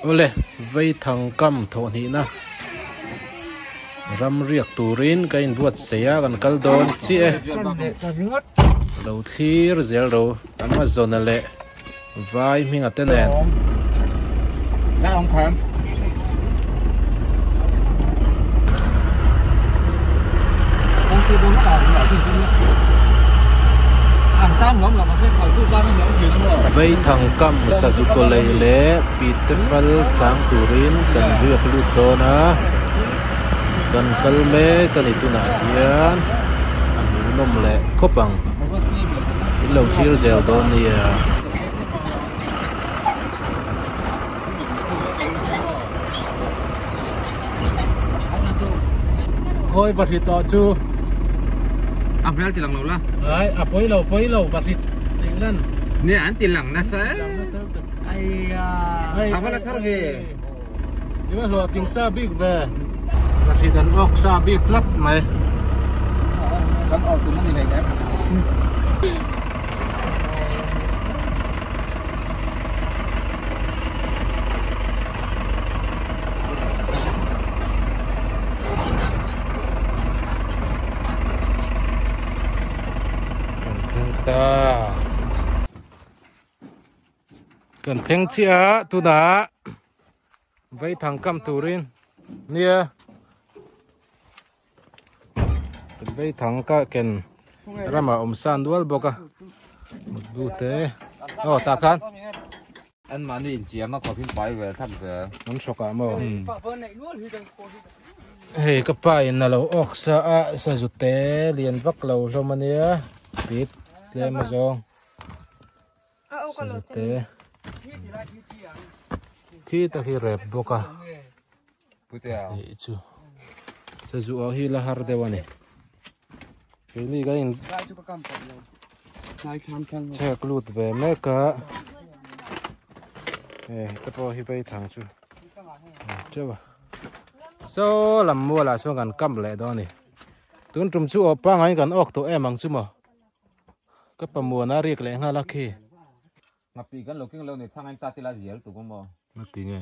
Awle, Veithang kam thawhhnihna ram riak turin ka inbuatsaih a, kan kal dawn chiah e. Lo thlir zel ro Amazon-a leh Vai hminga te nen. Veithang kam Sazukolei leh Pitefal chang turin kan riak lut dawn a, kan kal mek a ni tunah hian a hmuhnawm leh khawp ang. In lo thlir zel dawn nia. Khawi va hri tawh chu. A hmel ti lang lo la. Ai a pawi lo pawi lo va hri tih lan. Nia an ti lang nasa e. Aiya. A va la thar ve. I va hlawhtling sa bik ve. Va hri dan awk sa bik tlat mai. Kan awk tum a ni hlei nem. Kan thleng ta. Kan thleng chiah a tunah Veithang kam turin nia kan Veithang ka ken ramah awm san dual bawk a mutbu te aw tah khan. An mahni inchiam a khawp in pai ve thak zel. An hrawk ah maw? Hei ka pa in a lo awk sa a sazu te lian vak lo hlawm a nia pit tlem a zawng sazu te khi ta khi rep bawk a nih chu sazu ah hi la har deuh a ni keini kan in chhek lut ve mek a e te pawh hi vei thang chu teuh a saw lam mual ah chuan kan kam leh dawn a ni tun tum chu aw pangai in kan awk tawh em ang chu maw ka pamuan a riak leh nghal a khi. Ngapi kan lo keng lo ni thang in ta tila zial tuk maw. Ngati nge?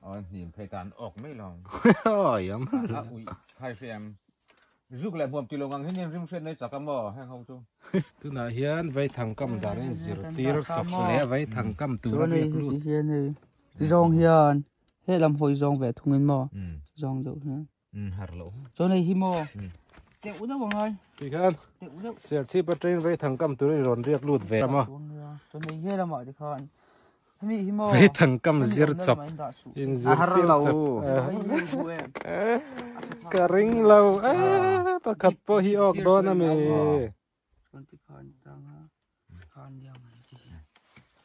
Aw hnim phei ta an awk mai lo. Awi am. A ui khai hriam. Zuk leh hmuam ti lo ngang hian rim hriat nei chak a maw heng ho chu. Tunah hian Vaithang kam dan in zirtir chawp leh Vaithang kam tur a riak lut. Hian hei zawng hian helam hawi zawng ve thung in maw zawng deuh hian. Har lo. Chuan hei hi maw teuh deuh angai. Ti khan Serchhip a train Vaithang kam tur in rawn riak lut ve a maw. Chuan hei he lamah te khan hemi hi maw Vaithang kam zir chawp in zirtir chawp. Ka ring lo e pakhat pawh hi awk dawn a mi. Chuan ti khan tanga khan liang mai ti hi.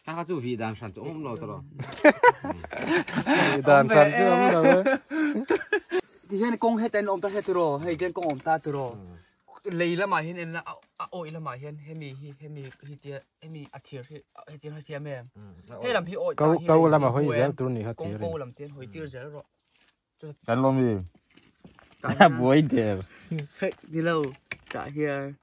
Ta kha chu vi dan hran chu awm lo tawh. Vi dan hran chu awm lo e. Ti hian kawng heta in awm ta hle tiraw hei hian kawng awm ta tiraw lei lamah hian en la a awih lamah hian hemi hi hemi hi tia hemi a thir hi heti hi thiam em he lam hi awih ta hi ko lama hawi zel tur ni kha thir in kawng ko lam te hawi tir zel rawh Kan lo mi. Buai der. Hei ni lo tah hian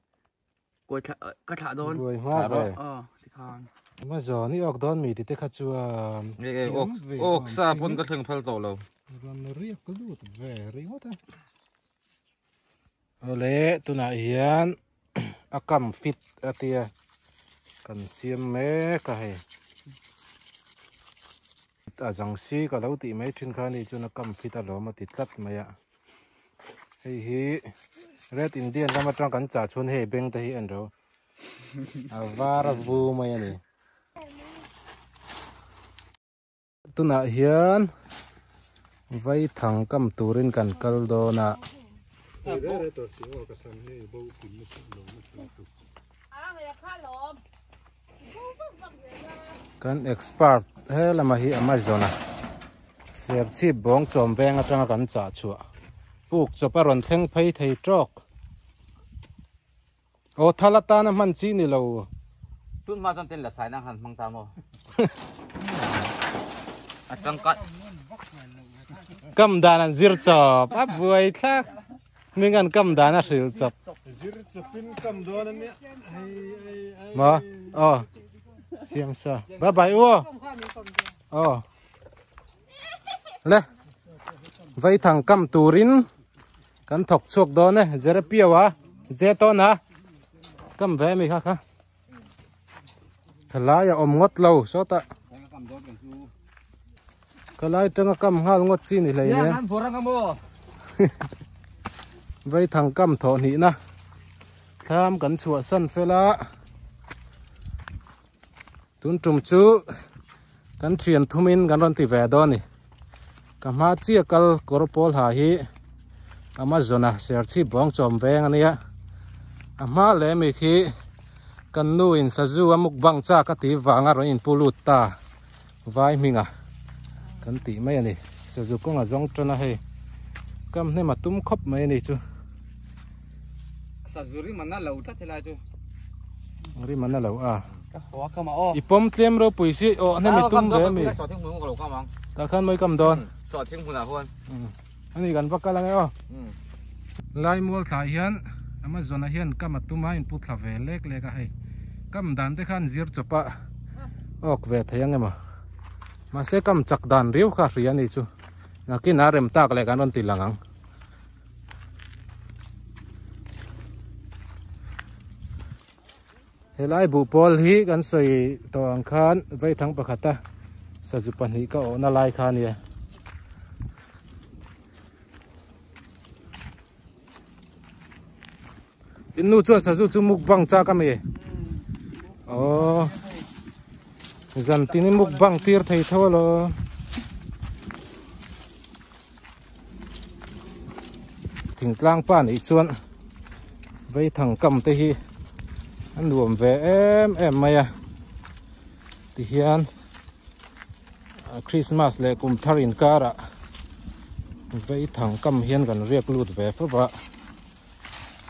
kawi thla ka thlah dawn. Buai hma ve. Aw tikhan. Ma zawn i awk dawn mi ti te kha chuan. Nge nge awk awk sa pawn ka thleng phal tawh lo. Ran riak lut ve ringawt a. Awle tunah hian a kam fit a tia kan siam mek a hei a zang si ka lo tih mai thin kha ni chuan a kam fit alawm a ti tlat mai a hei hi red indian lam atang kan chah chhun hei beng te hi en ro a var a vu mai a ni. Tunah hian Vaithang kam turin kan kal dawn a. Kan expert he lamah hi Amazon a Serchhip bawng chawm veng atanga kan chah chhuah puk chawp a rawn thleng phei thei tawk. Aw thal atana hman chi ni lo. Tun hma chuan ten la sai nang han hmang ta maw. A tangkai. Kam dan an zir chawp a buai thlak. Ming an kam dan a hril chawp. Zir chawpin kam dawn a nia. Hei hei hei. Ma aw. Siam sa. Bye bye u. Aw. Le vaithang kam turin kan thawk chhuak dawn e Jerepio a Zeton a kam ve mi kha kha thalai a awm ngawt lo sawtah Kalai tanga kam nghal ngawt chi ni hlei nen. Vaithang kam thawh hnihna thlam kan chhuah san fel a. Tun tum chu kan thian thumin kan rawn ti ve dawn a ni. Ka hma chiah kal kawr pawl ha hi Amazon a serchhip bawng chawm veng a nia. A hma leh mi khi kan nu in sazu a mukbang chak a tih vanga rawn inpu lut ta. Vai hminga kan tih mai a ni. Sazu kawnga zawng tan a hei kam hnem a tum khawp mai a ni chu. Sazu rim a na lo tlat helai chu. Rim a na lo a. Ka haw a kam a aw. I pawm tlem ropui si aw hnem i tum ve mi. Saw thing hmun ka lo kam ang. Tah khan mawi kam dawn. Saw thing hmunah huan. Ani kan va kal ang e aw. Laimual thlah hian Amazon ah hian kam a tum a inpu thla ve lek lek a hei kam dan te khan zir chawp a awk ve thei ang emaw mahse kam chak dan riau kha hria a ni chu nakin a rem tak leh kan rawn ti lang ang. Helai buhpawl hi kan sawi tawh ang khan vaithang pakhata sazu pahnih ka awhna lai kha a nia. In nu chuan sazu chu mukbang chak a mi? Aww zan tin i mukbang tir thei tho alo. Thingtlang pa nih chuan vaithang kam te hi a nuam ve em em mai a tihian Christmas leh kum thar inkarah vaithang kam hian kan riak lut ve fo va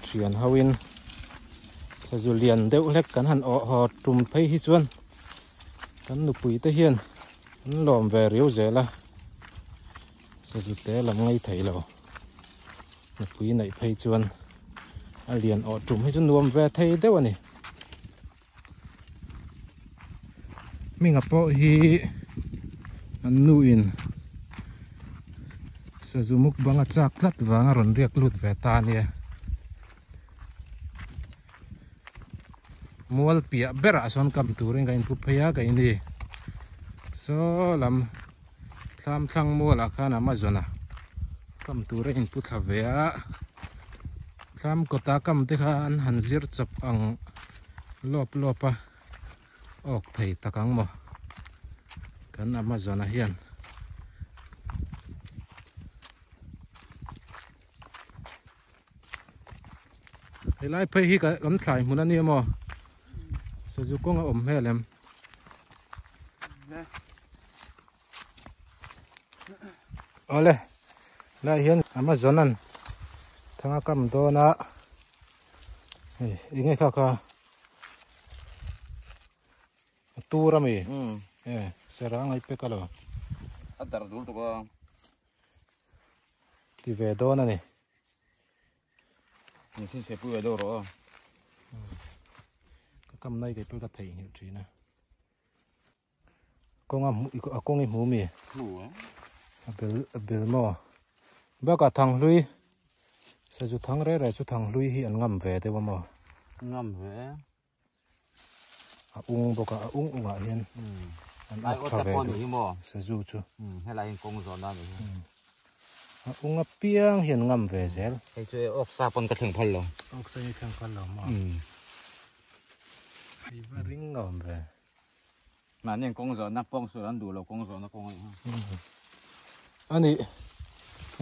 thian ho in sazu lian deuh hlek kan han awh haw tum phei hi chuan kan nupui te hian an lawm ve riau zel a sazu te lam ngei thei lo nupui neih phei chuan a lian awh tum hi chu nuam ve thei deuh a ni. Hminga pawh hi an nu in sazu mukbang a chak tlat vang a rawn riak lut ve ta a nia. Mual piah berah sawn kam turin ka inpu phei a ka ini. Saw lam thlam thlang mualah khan Amazon a kam tur a inpu thla ve a. Thlam kawta kam te kha an han zir chawp ang lawp lawp a awk thei tak ang maw kan Amazon ah hian. Helai phei hi kan thlai hmun a nia maw sazu kawng a awm hmel em. Awle lai hian Amazon an thanga kam dawn a hei enge kha kha a tur ami e serang ai pek alo a dar dul tuk a ti ve dawn ani. Ni sin se pui ve deuh rawh a. Ka kam nai kei pawh ka theihnghilh thin a. Kawnga hmu a kawng i hmu mi? Hmu a. A bel a bel maw? Bakah thanghlui sazu thang reh reh chu thanghlui hi an ngam ve deuh a maw? Ngam ve e. A ung bawk a, a ung ungah hian an awk tha ve duh sazu chu. Helai hian kawng zawh na a nih hi. A ung apiang hian ngam ve zel. Hei chu e awk sa pawn ka thleng phal lo. Awk sa hi thleng phal lo maw? Hei va ring ngam ve. Mahni an kawng zawhna pawng sual an duh lo kawng zawhna kawng a nih kha. A nih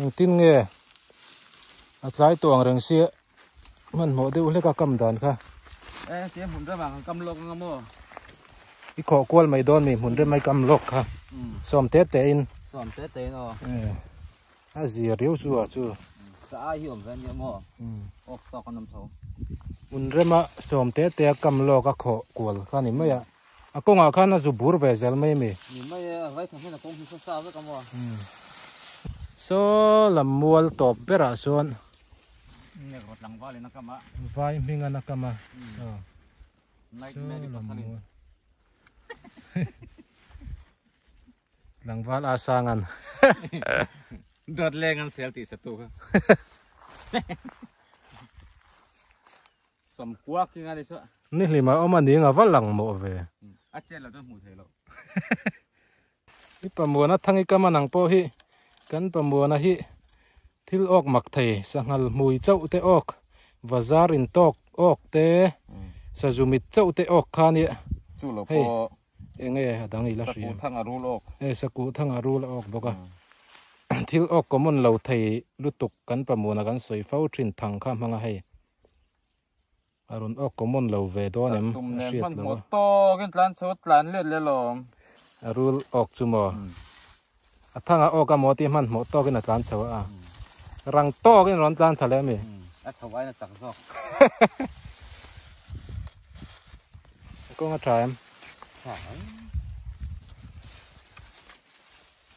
engtin nge a tlai tawh ang reng sia hmanhmawh deuh hlek a kam dan kha. E tia hmun rem ah kan kam lawk anga maw. I khawh kual mai dawn mi hmun rem ai kam lawk kha sawm te te in. Sawm te te in aw. A zia riau chu a chu. Sa ai hi awm ve ania maw? Awk tawk an awm tho. Hmun rema sawm te te a kam lawk a khawh kual kha ni mai a. A kawngah khan a zu bur ve zel mai ami. Ni mai e, a vai tham hian a kawng hi saw sa vek a maw? Saw lam mual tawp berah sawn. Nek rawt tlangval in a kam a. Vai hming an a kam a. Night Mary pasal in. Tlangval a sang an. Dawt leng an sel tih satu kha. Sam kuak king ani chu. Ni hlima awm a ning a va lang mawh ve. A chet lo chuan hmuh theih loh. I pamuana thangi kam anang pawh hi kan pamuana hi thil awk mak thei sanghal hmui chauh te awk bazar in tawk awk te sazumit chauh te awk kha nia. Chu lo pawh enge a dang ila hria. Sakuh thang a rul awk. E sakuh thang a rul awk bawk a. Thil awk common lo thei lutuk kan pamuana kan sawi fo thin thang kha hmanga hei. A rawn awk common lo ve dawn em a hriat lo a. Tawkin tlan chho tlan let le lawm. A rul awk chu maw. A thanga awk a maw tih hmanhmawh tawkin a tlan chho a. Rang tawkin rawn tlan thla le ami. A chho aiin a chak zawk. A kawng a tha em? Tha.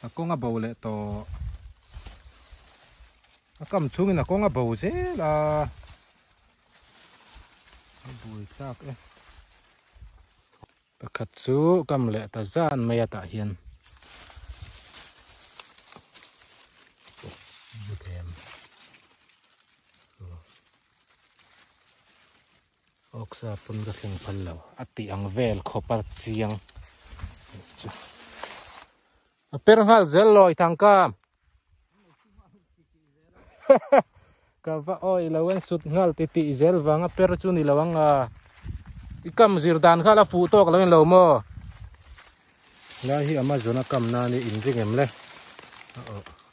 A kawng a bo leh tawh. A kam chhungin a kawng a bo zel a. A bui tlak e. Pakhat chu kam leh ta zan mai a tah hian. Awksa pawn ka thleng phal lo. A tih ang vel khawp a chiang. A per nghal zel lawi thangkam. Ka va awi lo an sut nghal ti tih zel vanga per chu ni lo ang a. I kam zir dan kha la fuh tawk lo in lo maw. Lai hi Amazon a kam na ni in ring em le.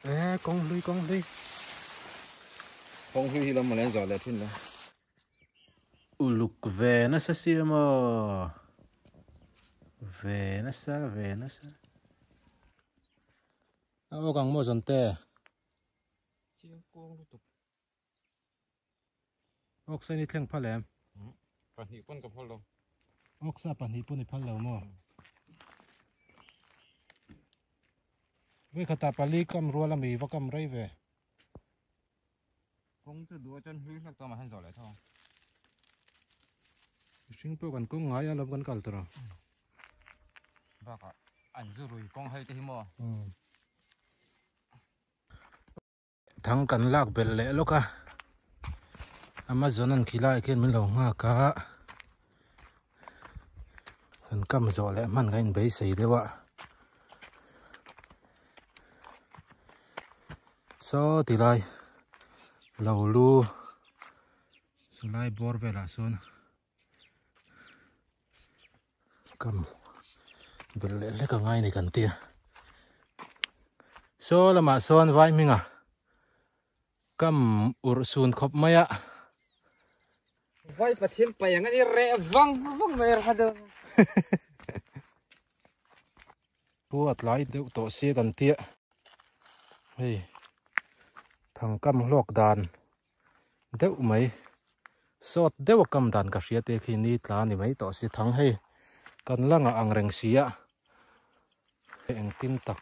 E kawng hlui kawng hlui. Kawng hlui hi lo mawle an zawh leh thin lo. Uluk ve nasa si emaw. Ve nasa ve nasa. A awk ang maw zawn te? Chiang kuang lutuk. Awk sa ni thleng phal em? Pahnih pawn ka phal lo. Awk sa pahnih pawn i phal lo maw? Vekhatah pali kam rual ami va kam rei ve. Kawng chu duh a chuan hlui hlak tawh mah hian zawh leh tho. Mihring pawh kan kawng ngai a lawm kan kal tawh a. Bakah an zu rui kawng hei te hi maw. Thang kan lak belh leh lawk a. Amazon an khi lai khian min lo nghak a. Kan kam zawh leh hman kan inbeisei deuh a. Saw ti lai lo lu chulai bawr velah sawn kam belh leh hlek a ngai a ni kan tia saw lamah sawn vai hminga kam urh sun khawp mai a. Vai Pathian paih ang a ni reh vang vang mai a deuh. Pu a tlai deuh tawh sia kan tia hei thangkam hlawk dan deuh mai sawt deuh a kam dan ka hria te khi ni tla ni mai tawh si thang hei kan la ngah ang reng sia engtin tak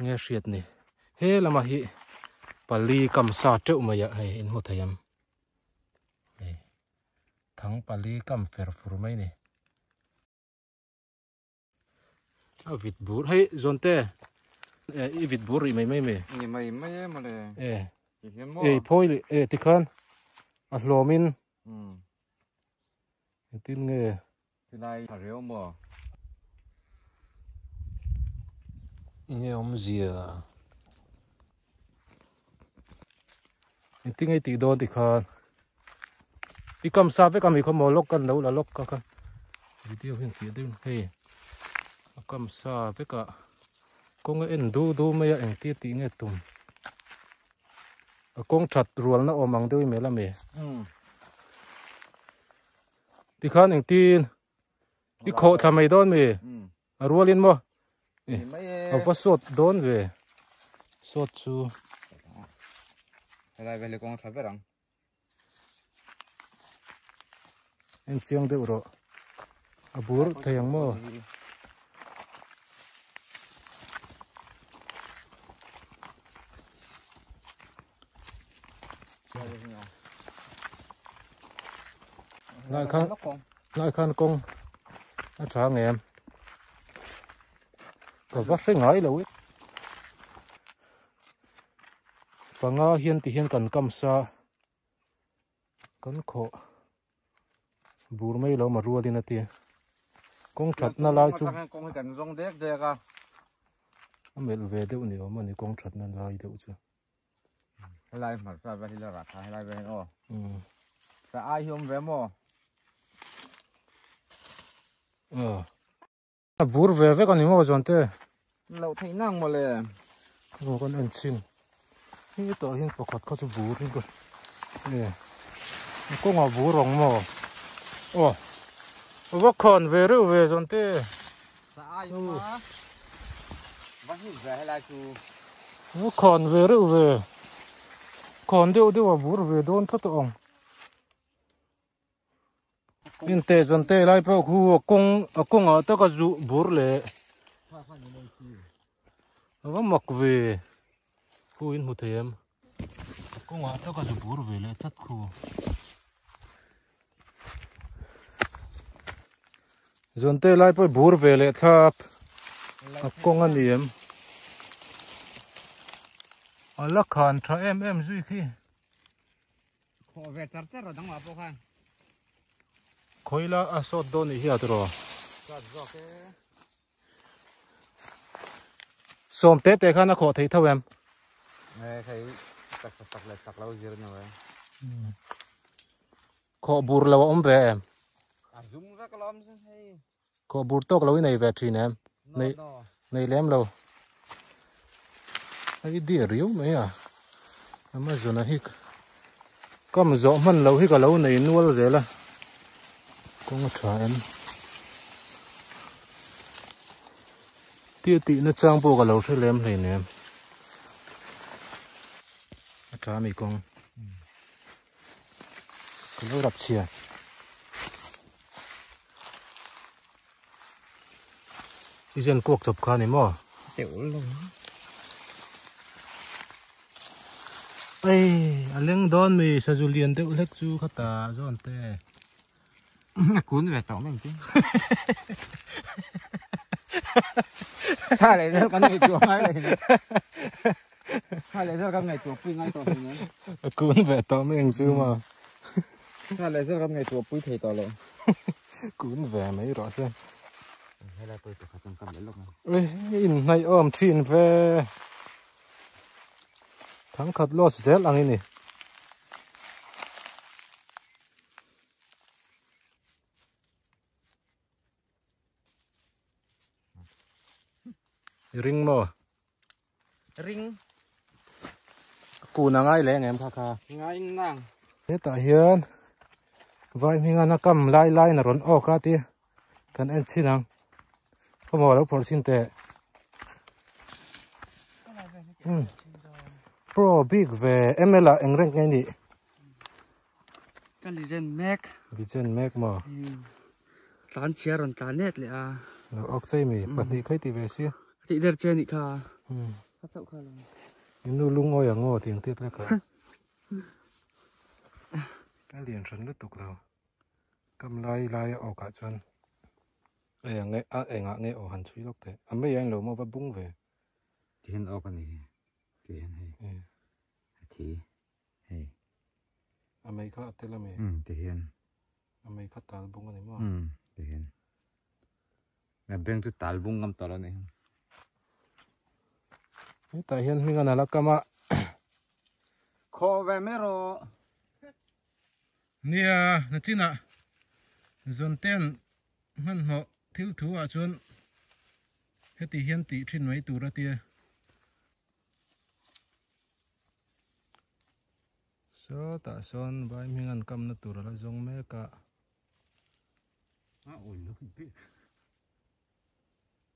nge hriat ni he lama hi pali kam sa teuh mai a hei in hmu thei em hei thang pali kam fer fur mai ni. A vit bur hei zawn te e i vit bur rih mai mai mai. Ni mai mai e mawle. E e phawi leh e tikhan a hlawmin engtin nge. Tilai tha riau maw. Enge awmzia. Engtin nge i tih dawn tikhan i kam sa vek a mi khaw maw lawk kan lo la lawk ka kha video hian fiah deuh hei a kam sa vek a kawng a en du du mai a engtia tih nge tum a kawng that rual na awm ang deuh i mel a mi tikhan engtin i khawh thla mai dawn mi a rualin maw a va sawt dawn ve sawt chu helai vel hi kawng tha ber ang en chiang deuh rawh a bur thei ang maw lai khan lai khan kawng a tha ngem ka va hre ngai lo e. Panga hian ti hian kan kam sa kan khawh bur mai lo ma rualin a ti kawng thatna lai chu kawng hi kan zawng dek dek a a melh ve deuh ni awm a ni kawng thatna lai deuh chu helai hmarcha vel hi la rah kha helai vel hian aw sa ai hi awm ve maw A bur ve vek a ni maw chuan te? Loh theih nang maw le. Aw kan en chhin. Hetah hian pakhat kha chu bur hi ka e a kawngah bur ang maw? Aw a va khan ve reuh ve chuan te. Sa ai awm a. Va hip ve helai chu. A va khan ve reuh ve. Khan deuh deuh a bur ve dawn tlat ang. Inte zawn te lai pawh khu a kawng a kawngah tak a zuh bur leh a va mak ve khu in hmu thei em a kawngah tak a zu bur ve leh tlat khu zawn te lai pawh bur ve leh thlap a kawng a ni em a la khan tha em em zui khi. Khawh ve char char a dangah pawh khan. Khawila a sawt dawn nih hi a tiraw? Sawt zawk e. Sawm te te khan a khawh thei tho em? E thei tak tak leh tak lo zir ni e. Khawh bur lo a awm ve em? A zum vek alawm chu hei. Khawh bur tawk lo i nei ve thin em? No no. Nei lem lo. Hei diar riau mai a. Amazon a hi kam zawh hman loh hi ka lo nei nual zel a. Kawng a tha em. Tia tihna chang pawh ka lo hre lem hleinem. A tha mi kawng. Ka lo rap chhia. I zen kuak chawp kha ni maw? Teuh lo. Ei, a leng dawn mi sazu lian deuh hlek chu kha ta zawn te. A kun ve tawh mai chu. Kha leh zel kan ngaihtuah ngai lo hian. Kha leh zel kan ngaihtuah pui ngai tawh hian. A kun ve tawh mai ang chu maw. Kha leh zel kan ngaihtuah pui thei tawh lo. Kun ve mai rawh se. Helai pawh hi pakhat an kam leh lawk a. Ui inhnaih awm thin ve. Thangkhat loss zel ang i ni. I ring maw? Ring. Kun a ngai leh ang em kha kha? Ngai nang. Hetah hian vai hminga na kam lai lai na rawn awk a ti kan en chhin ang. Khawmaw lo phawrh chhin teh. Pro bik ve ML ah eng rank nge nih? Ka legend mek. Legend mek maw? Tlan chhia rawn tlan let leh a. Lo awk chei mi pahnih khai ti ve si. A tih der che anih kha. Ka chauh kha lo. I nu lungawi ang aw tih ang tiat lek a. A lian hran lutuk lo. Kam lai lai a awk ah chuan a eng a engah nge aw han chhui lawk teh. A mei a inlo maw va bung ve. Tihian awk a ni hi. Tihian hei. A thi. Hei. A mei kha a tel a mi? Umm tihian. A mei kha tal bung a ni maw? Umm tihian. A beng chu tal bung ngam tawh lo a ni. Hetah hian hming a nalh a kam a. Khawh ve mai rawh. Nia, nachinah zawnten hmanhmawh thil thu ah chuan heti hian tih thin mai tur a tia. Sawtah sawn vai hming an kamna tur a la zawng mek a. A awi lo bik.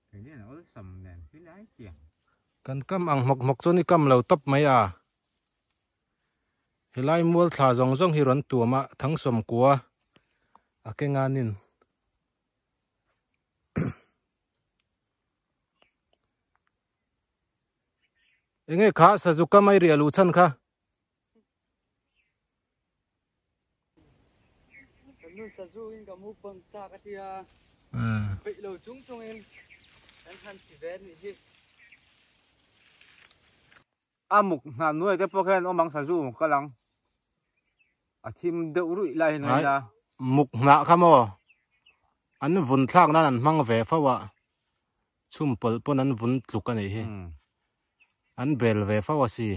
Kei nen a awlsam nen hi lai chiang. Kan kam ang hmawk hmawk chuan i kam lo tawp mai a. Helai mual thla zawng zawng hi rawn tuam a Thangsawm kua a kenganin. Enge kha sazuka mai riah luh chhan kha? Kan nu sazu in ka mukbang chak a tia peih lo chung chung in kan han ti ve a nih hi. A muk hna nuai te pawh khian awm ang sazu kal ang. A thim deuh ruih lai hian a nia. Muk hnah kha maw an vun thlak nan an hmang ve fo a, chhum pawlh pawn an vun tluk a nih hi. An bel ve fo a si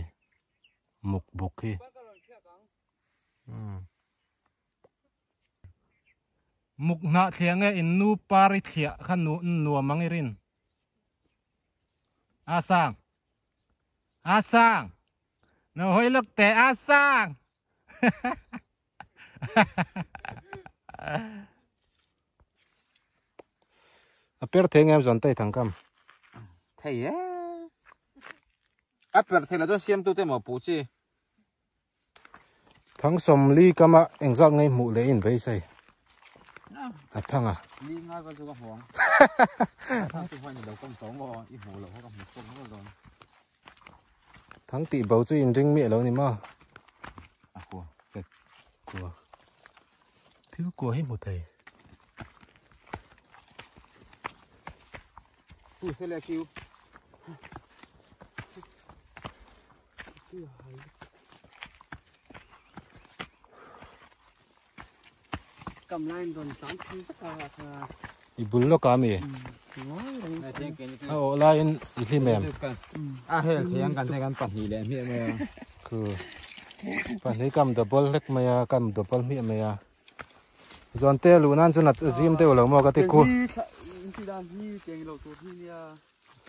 muk buk hi. Muk hnah thliah nge in nu par i thliah kha nuam ang i rin. A sang. A sang. No hoi luk te a sang. A per thei ngem zon tei thang kam. Thei e. A per thei la chuan siam tu te maw pu chi. Thang sawmli kama engzat ngei hmuh leh in beisei a thang a. Ni ngai va chu ka hmu ang. Thang chu hmuh a ni lo kam tawh maw i hmuh loh kha ka hmu chhuak nual dawn. Thang tih bo chu in ring miah lo ni maw? A kua pek. Kua. Thil kua hi hmu thei. Tu se le kiu. I bul lawk a mi? A awh laiin i hlim em? A hel thei ang kan hei kan pahnih leh hmiah mai a. Khu. Pahnih kam double hlek mai a, kam double hmiah mai a. Zawngte luh nan chuan a zim deuh lo maw ka ti khu.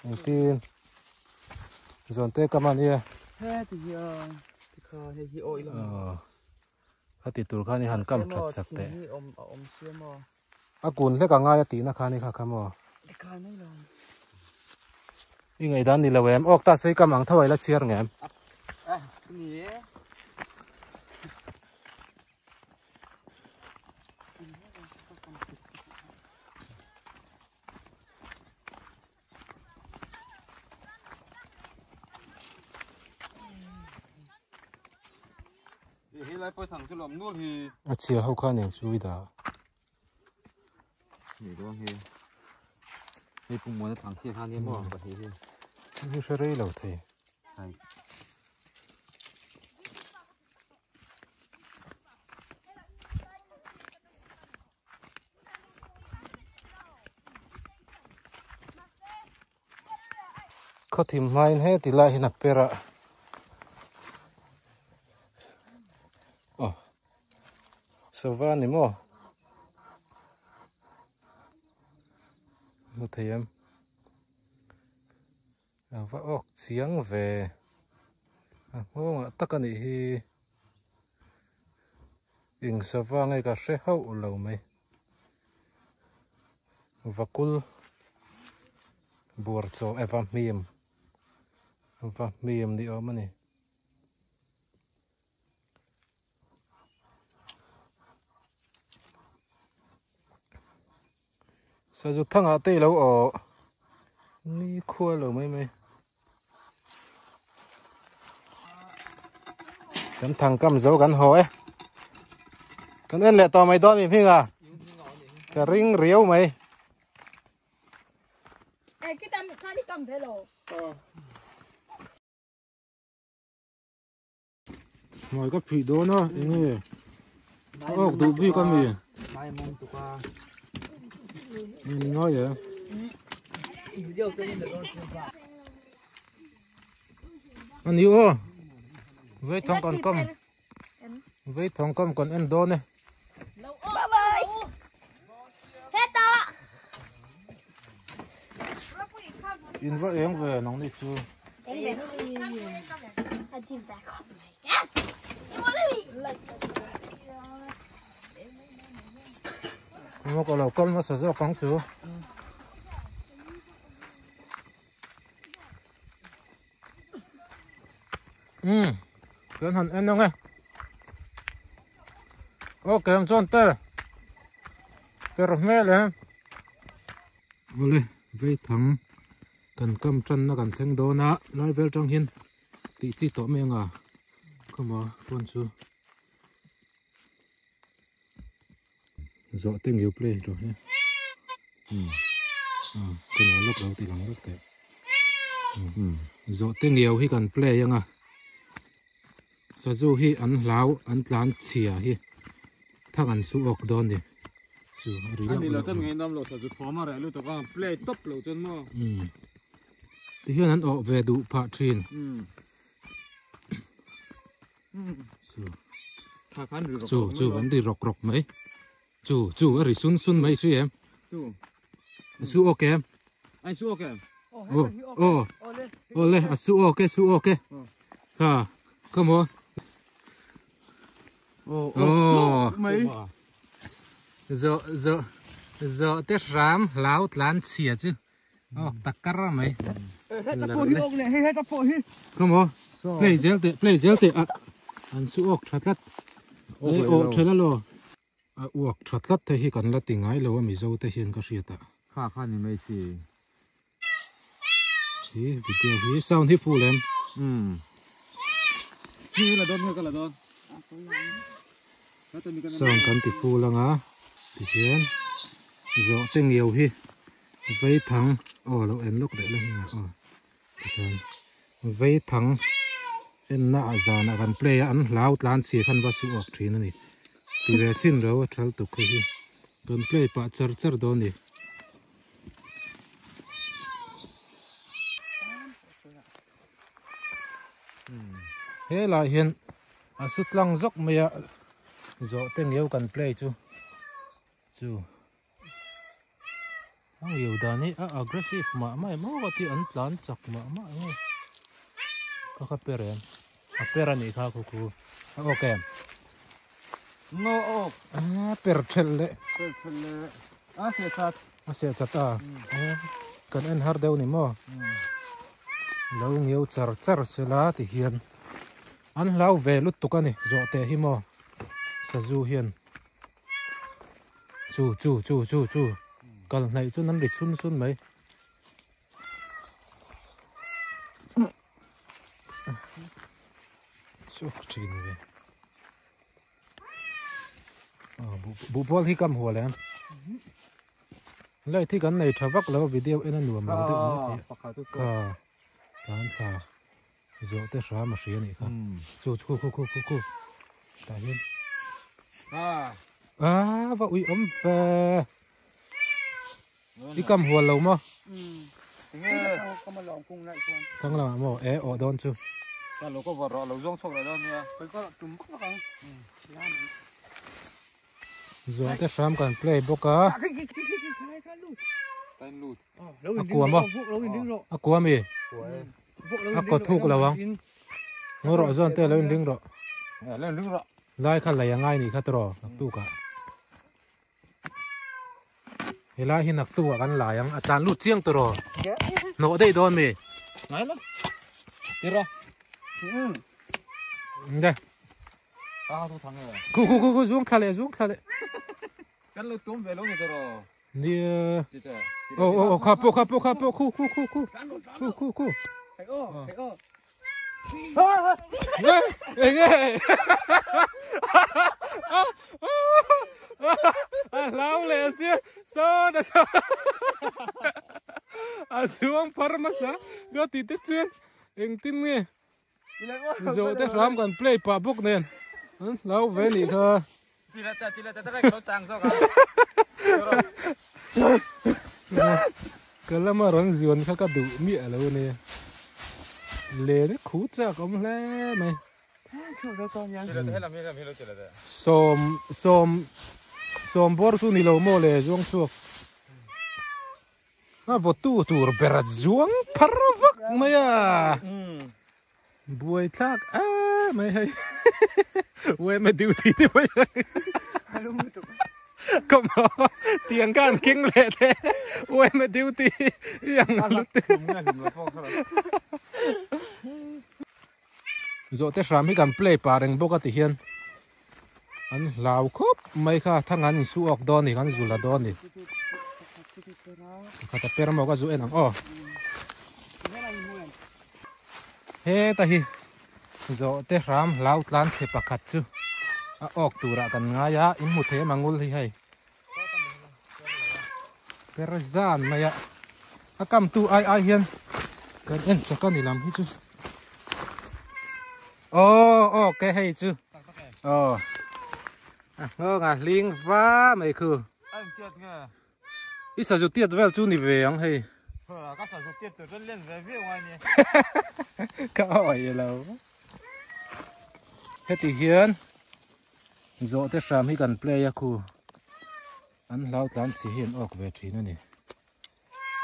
Engtin Zawngte kam a nia. Heti hian tikha hei hi awi lam. Kha ti tur khan i han kam that sak teh. Thing hi awm a awm sia maw. A kun hlek a ngai a tihna khan i kha kha maw. Tikha mai lo. I ngaihdan ni lo em? Awk ta sei kam ang tho a i la chhiar ngem? Eh, ni e. A chhia ho khan eng chu i dah. Hei hre rei lo thei. Khaw thim hmain heti lai hian a per a aw sava ni maw hmu thei em a va awk chiang ve a nghawngah tak a nih hi eng sava nge ka hre hauh lo mai. Vakul buar chaw e va hmim va hmim ni awm a ni. Sazu thangah te ilo aw ni khua lo mai mai. Kan thang kam zo kan haw e. Kan en leh tawh mai dawn mi hming a. Ka ring riau mai. Eh, kita kali kam velo. Hmai ka phih dawn a enge a awk duh bik a mi ni ngai e ani aw vei thawng kan kam vei thawng kam kan en dawn e in va eng ve nang ni chu Maw ka lo kal hmasa zawk ang chu. Umm kan han en ang e. Ok ang chuan te per hmel e. Awle vei thang kan kam tanna kan thleng dawn a lai vel tang hian tih chi tawh mai anga khawma phone chu zawh te ngiu play rawh hi umm ah khawma lawk lo ti lang lawk teh. Zawhte ngeu hi kan play anga sazu hi an hlau an tlan chhia hi thang an su awk dawn ni chu a ri Ani lo chuan ngaihnawm lo sazu thawm a reh lutuk a play tawp lo chuan maw. Ti hian an awh ve duh phah thin. Chu chu chu an ri rawk rawk mai. Chu chu a ri sun sun mai hri em? Chu. A su awk em? Ai su awk em? Aw aw aw le a su awk e su awk e. Kha come on. Aw mai. Zo zo zo te hram hlau tlan chhia chu awk tak kar mai. Heta pawh hi awk leh hei heta pawh hi. Come on. Play zel teh play zel teh a an su awk tha tlat. Ei awh thela lo. A uak tha tlat te hi kan la ti ngai lo a Mizo te hian ka hriat a. Kha kha ni mai si. Hi video hi sound hi full em. Umm. Hi la dawn nge ka la dawn. Sound kan ti full anga ti hian zawh te ngeu hi vei thang aw lo en lawk leh la hming ah aw ti hian vei thang enna ah zanah kan play a an hlau tlan chhia khan va su awk thin a ni ti ve chin ro a thal tuk hi hi kan play pah char char dawn a ni. Helai hian a su tlang zawk mai a zawh te ngeu kan play chu chu. A ngeu dan hi a aggressive mah mah em aw ka ti an tlan chak mah mah nge ka kha per em a per a nih kha khu khu a awk em no awk a per thelh leh per thelh leh a seh chat a seh chat a kan en har deuh ni maw lo ngeu char char sela ti hian an hlau ve lutuk a ni zawh teh hi maw sazu hian. Chu chu chu chu chu kal hnaih chuan an ri sun sun mai. Chu thin ve. Bu bual hi kam hual em. Light hi kan nei tha vak lo video en a nuam lo deuh mai thei. Kha tan thla zawh te hram a hria nih kha. Chu chu khu khu khu khu. Tah hian. A va ui awm ve. I kam hual lo maw? Thlang lamah maw? E awh dawn chu. Ka lo ka vawrh rawh lo zawng chhuak leh dawn nia. Zawh te hram kan play bawk a. A kua maw? A kua mi? A kaw thuk lo ang. Ngaw rawh zawn te lo inring rawh. Lai kha lei a ngai nih kha tawh naktukah. Helai hi naktukah kan lai ang a tlan lut chiang tawh rawh. Hnawh daih dawn mi. Ngai lo. Tira. Nge. Khu khu khu khu zuang thla leh zuang thla leh. Kan lo tum ve lo ni tawh rawh. Nia. Oh oh oh kha pawh kha pawh kha pawh khu khu khu khu khu khu khu. Eng nge a hlau leh a sia sawn a sawn a chuang phar hmasa ka tih te chuan engtin nge Zawh te hram kan play pah bawk nen an hlau ve nih kha. Ka lama rawn zuan kha ka duh miah lo ania. Len hi khu chak awm hle mai. Sawm sawm sawm bawr chu ni lo maw le zuang chhuak. A vawtu tur ber a zuang phar vak mai a buai thlak em mai hei wema duty te pawh come on tiang khan keng leh te wema duty i ang lut zawh te hram hi kan play pah reng bawk a ti hian An hlau khawp mai kha thang an insu awk dawn a ni kan zu la dawn a ni pakhat a per maw ka zu en ang aw heta hi zawh te hram hlau tlan chhe pakhat chu a awk turah kan ngai a in hmu thei em ang ul hi hei per zan mai a a kam tu ai ai hian. Kan en chak a ni lam hi chu. Aw aw ke hei chu. Aw. A nghawng a hling va mai khu. A intiat nge? I sazu tiat vel chu ni ve ang hei. Ka sazu tiat tur chuan len ve viau ngai nia. Ka awih lo. Heti hian zawhte hram hi kan play a khu. An hlau tlan chhi hi an awk ve thin a ni.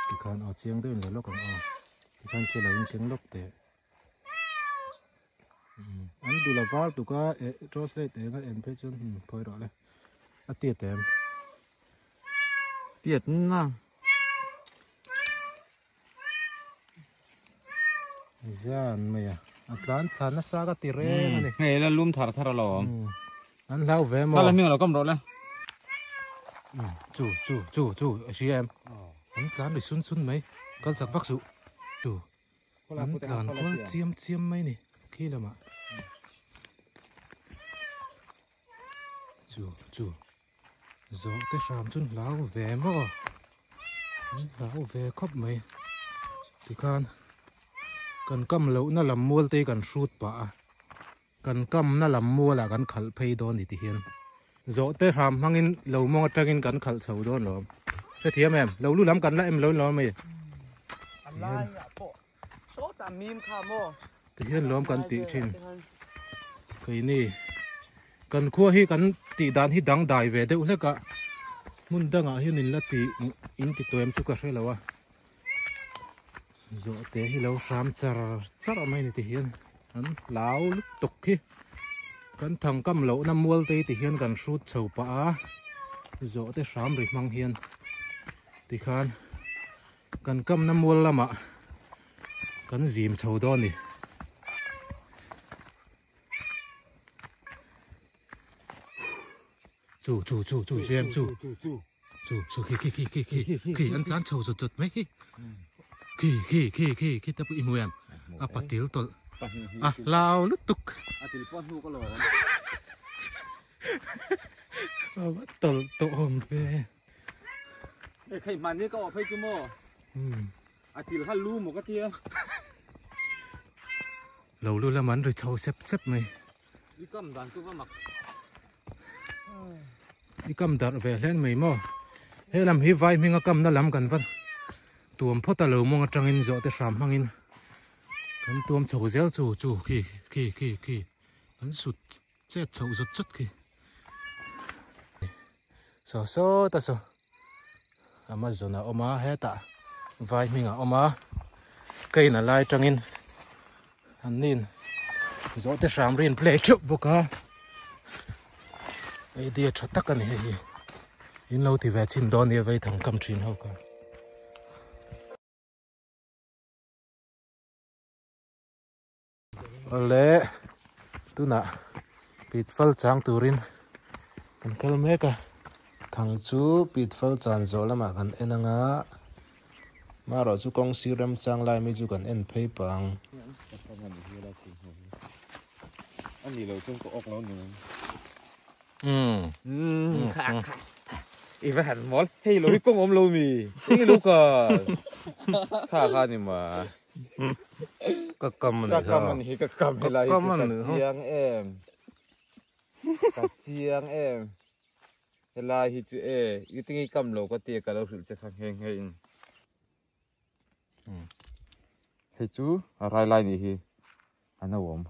Tikhan aw chiang deuhin la lawk ang aw. Tikhan che lo in keng lawk teh. An dul a var tuk a eh translate eng a en phei chuan hmm phawi rawh le. A tiat em? Tiat na. Zan mai a. A tlan thla nasa ka ti reng a ni. Hei la lum thar thar alawm. An hlau ve maw? Kala hming lo kam rawh le. Chu chu chu chu a hria em? An tlan ri sun sun mai. Kal chak vak suh. Chu. An tlan kual chiam chiam mai ni. Khi lamah. Chu chu. Zawh te hram chu hlau ve maw an hlau ve khawp mai tikhan kan kam lohna lam mual te hi kan hrut pah a kan kamna lam mualah kan khalh phei dawn ni tihian zawh te hram hmangin lo mawng atangin kan khalh chho dawn lo hrethiam em lo lu lam kan la em lo lo mai tihian lawm kan tih thin keini kan khua hi kan tih dan hi dang dai ve deuh hlek a hmun dangah hian in la ti in ti tawh em chu ka hre lo a zawh te hi lo hram char char mai ni tihian an hlau lutuk hi kan thang kam lohna mual te hi tihian kan hrut chho pah a zawh te hram ri hmang hian tikhan Kan kamna mual lamah kan zim chho dawn a ni. Chu chu chu chu zem chu chu chu khi khi khi khi khi khi an tlan chho zut zut mai khi khi khi khi khi khi ta pawh i hmu em a patil tawlh a hlau lutuk a til pawh hnu ka lo a va tawlh tawh awm ve. Hei khai hman ni ka awh phei chu maw a til kha lu maw ka tia. Lo lu lam an ri chho sep sep mai. I kam dan chu va mak. I kam darh ve hlen mai maw. He lam hi vai hminga kamna lam kan va tuam phawt a lo mawng atangin zawh te hram hmangin kan tuam chho zel chu chu khi khi khi khi an sut chet chhoh zawt zawt khi. Saw sawt a saw Amazon a awm a hetah vai hming a awm a ka in a lai tangin an nin zawh te hram rin play theuh bawk a idea tha tak a ni hei hi in lo ti ve chhin dawn nia vei thang kam thin ho kha. Awle tunah pitfal chang turin kan kal mek a. Thang chu pitfal chan zawh lamah kan en anga marawh chu kawng sir remchang lai mi chu kan en phei pah ang. Umm kha kha i va han mawl hei lo hi kawng awm lo mi eng ilo ka kha kha ni ma. Ka kam a ni Ka kam a ni hi ka kam helai hi chu ka chiang em ka chiang em helai hi chu e i tinge kam lo ka tia ka lo hrilh che kha nghe nghe in hei chu a rai lai nih hi a no awm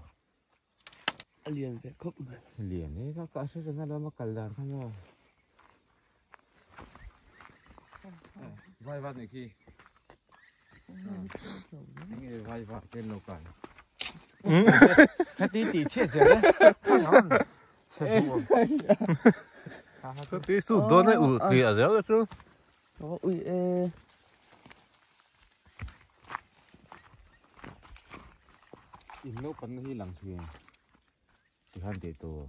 a lian ve khawp mai lian e ka ka hre reng a lama kal dan kha maw vai vat ni khi enge vai vat ten lo kai khati ti che zel e che du khati su don ai u ti a zel chu ui e In naupan na hi lang thin tihian tih tur.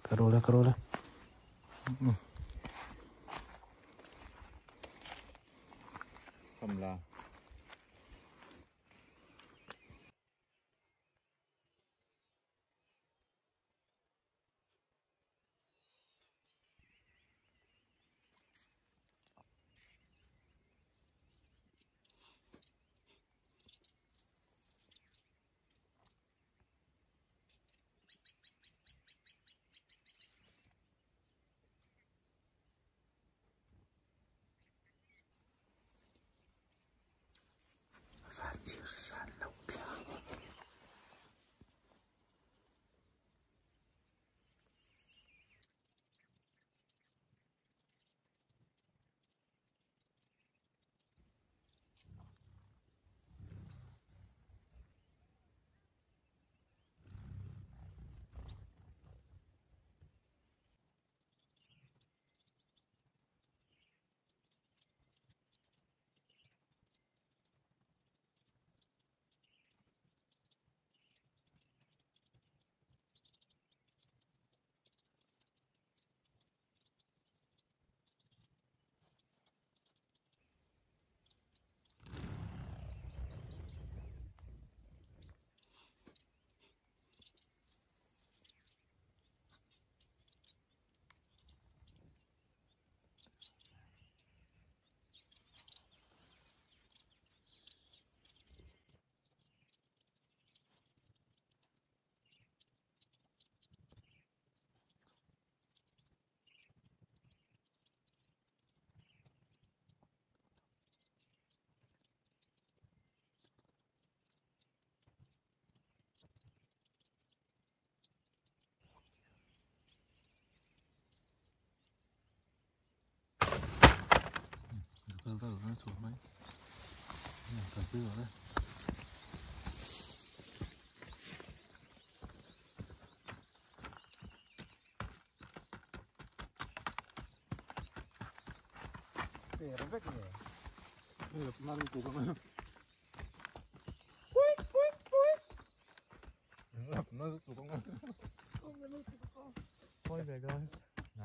Ka ro la ka ro la. Kam la.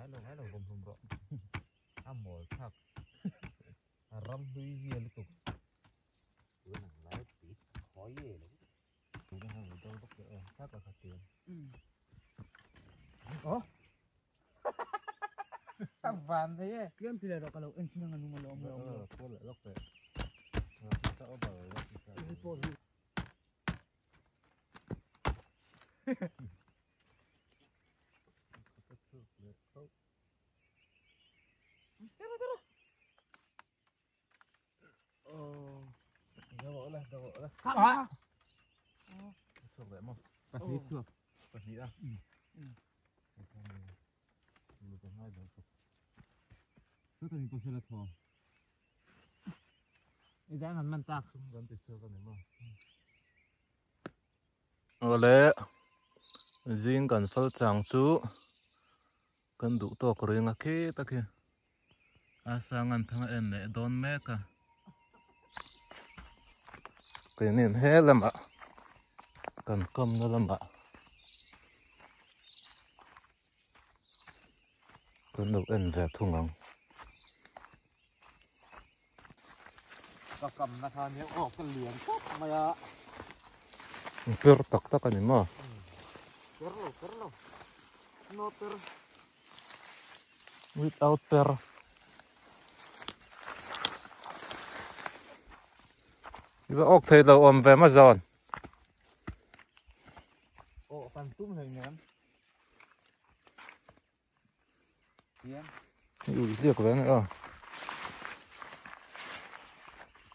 Ngai lo gom hum ro. A mol thak. A ram hui zia lutuk. Van thế ấy. Tlem ti le ro ka lo en chin ang nung lo om lo. À. Ole zing kan fal chang chu kan duh tawk ring a khi takhi a sangan thanga en leh dawn mek a keinin he lamah kan kamna lamah kan lo en ve thung ang. Ka kamna khan hian aw ka lian khawp mai a. Per tak tak ani maw? Per lo per lo. No per. Without per. Iba ok thei lo awm ve ma zawn. Aw kan tum hlei nem. Hian. Ui liak ve ani aw.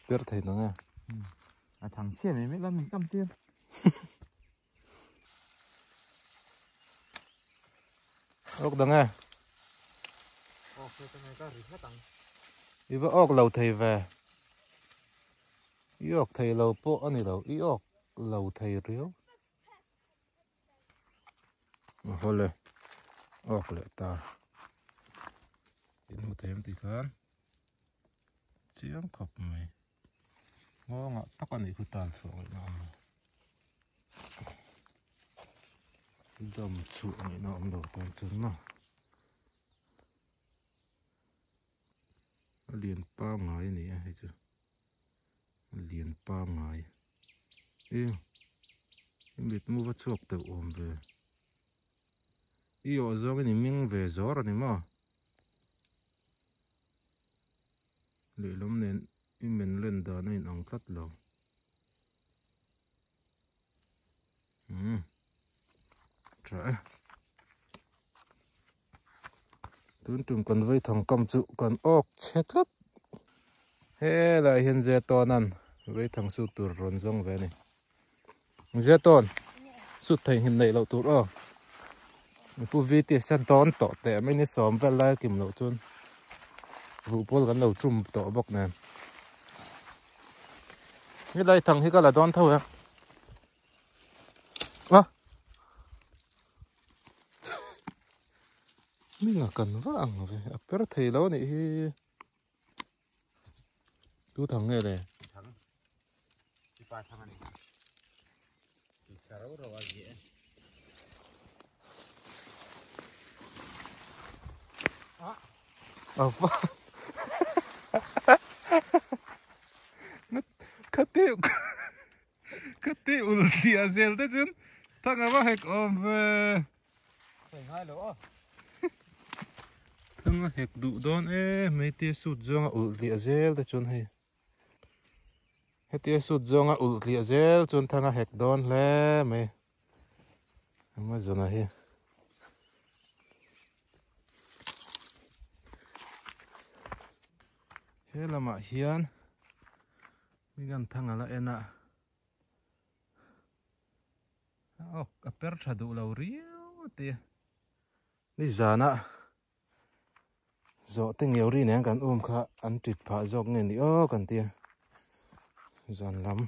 Per thei nang e. A thang chhia mai mai lam min kam tir. Ok dang e. Ok se ta mai ka ri hlat ang. Iba ok lo thei ve. I ok thei lo pawh ani lo. I ok lo thei riau. Hawle ok leh ta. In hmu thei ang tih khan chiang khawp mai. Nghawngah tak a nih khu tan chhuah ngaihna awm lo. Dam chhuah ngaihna awm lo tan chuan maw. A lian pangngai a ni a hei chu. pangngai i i mitmu va chhuak teuh awm ve i awh zawngin i ming ve zawr a ni maw lehlam nen i men len dan a inang tlat lo umm tha e tun tum kan vei thang kam chu kan awk chhe tlat helai hian zetawn an vei thang sut tur rawn zawng ve a ni zetawn sut thei hnim neih loh tur aw pu vts a dawn tawh teh mai ni sawm vel lai a kim loh chuan ruhpawl kan lo chum tawh bawk nen helai thang hi ka la dawn tho e a minga kan va ang ve a per thei lo anih hi tu thang nge le thang ipa thang ani ti charo ro a zi e a va khati khati ul tih a zel te chuan thang a va hek awm ve thang a hek duh dawn em mai tia sut zawnga ulh tliah zel te chuan hei hetia sut zawnga ulh tliah zel chuan thang a hek dawn hle mai amazon ah hi. He lamah hian mi kan thang a la en a awk a per tha duh lo riau a ti a ni zana zawh te ngeu ri nen kan um kha an tit phah zawk nge ni aw kan tia zan lam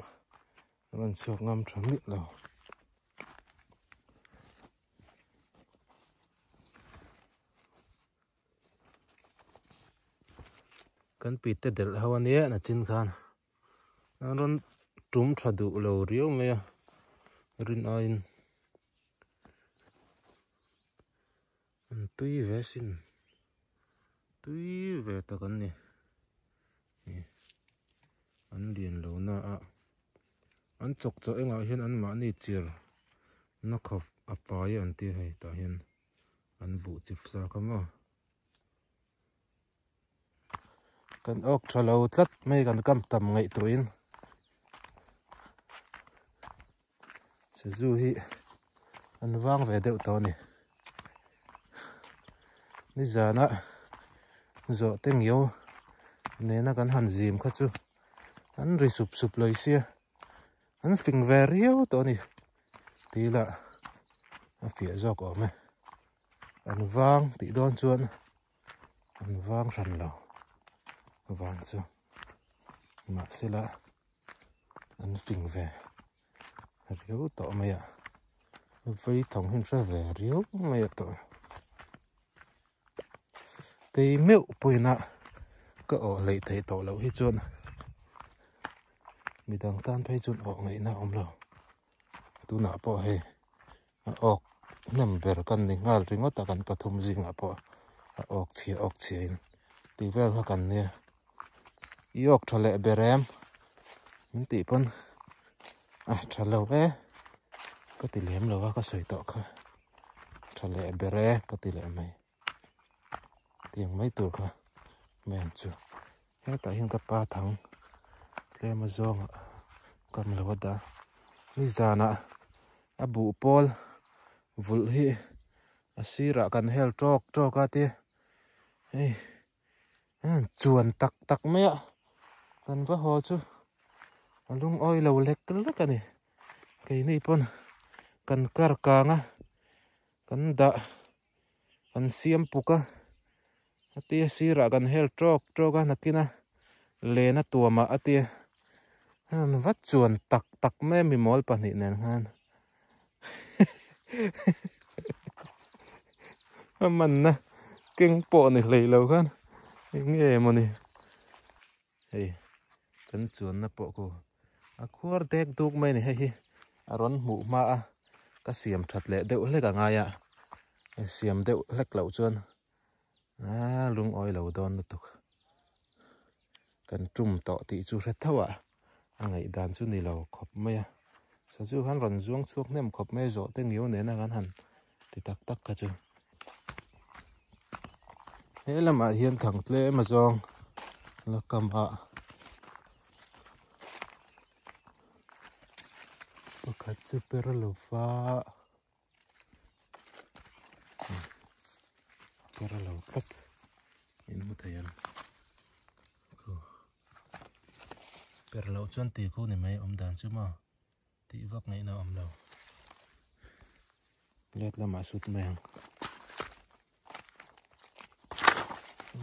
rawn chhuak ngam tha miah lo. Kan pite delh ho ania nachin khan an rawn tum tha duh lo riau mai a rin aiin an tui ve sin tui ve tak an ni an lian lo na a an chawk chaw engah hian an mahni chir na khawp a pai an tia hei tah hian. An buh chip sa kha maw. Kan awk tha lo tlat mai kan kam tam ngaih tuin. Sazu hi an vang ve deuh tawh a ni. Nizana zawh te ngiau nena kan han zim kha chu an ri sup sup lawi sia. An fing ve riau tawh a ni. Tih lah a fiah zawk awm e an vang tih dawn chuan an vang hran lo van chu mahse la an fing ve riau tawh mai a vei thawng hi an hre ve riau mai a tawh kei meuh pawhin a ka awh hleih theih tawh loh hi chuan midang tan phei chuan awh ngaihna a awm lo. Tunah pawh hei a awk hnem ber kan ni nghal ringawt a kan pathum zingah pawh a awk chhia awk chhia in tih vel kha kan nia i awk tha leh ber em min tih pawn a tha lo e ka ti lem lo a ka sawi tawh kha tha leh ber e ka ti leh mai tiang mai tur kha men chu hetah hian ka pa thang tlem a zawng ah kam lo a dah nizanah a buh pawl vulh hi a sirah kan hel tawk tawk a tia hei chuan tak tak mai a kan va haw chu a lungawi lo lek lek a ni keini pawn kan kar kang a kan dah. Kan siam puk a a tia sirah kan hel tawk tawk a nakin a len a tuam ah a tia an va chuan tak tak mai a mimawl pahnih nen khan a manna keng pawh ni hlei lo khan eng nge mawni hei kan chuanna pawh khu a khuar dek duk mai a ni hei hi a rawn hmuh hma a ka siam that leh deuh hlek a ngai a siam deuh hlek loh chuan aaa lungawi lo dawn lutuk kan tum tawh tih chu hre tho ah. A ngaihdan chu ni lo khawp mai a. Sazu khan rawn zuang chhuak hnem khawp mai a zawh te ngiau nena kan han ti tak tak kha chu. He lamah hian thang tlem a zawng la kam a pakhat chu per lo va per lo tlat in hmu thei ang per loh chuan tui khu ni mai awm dan chu maw. Tih vak ngaihna a awm lo. Let lamah sut mai ang.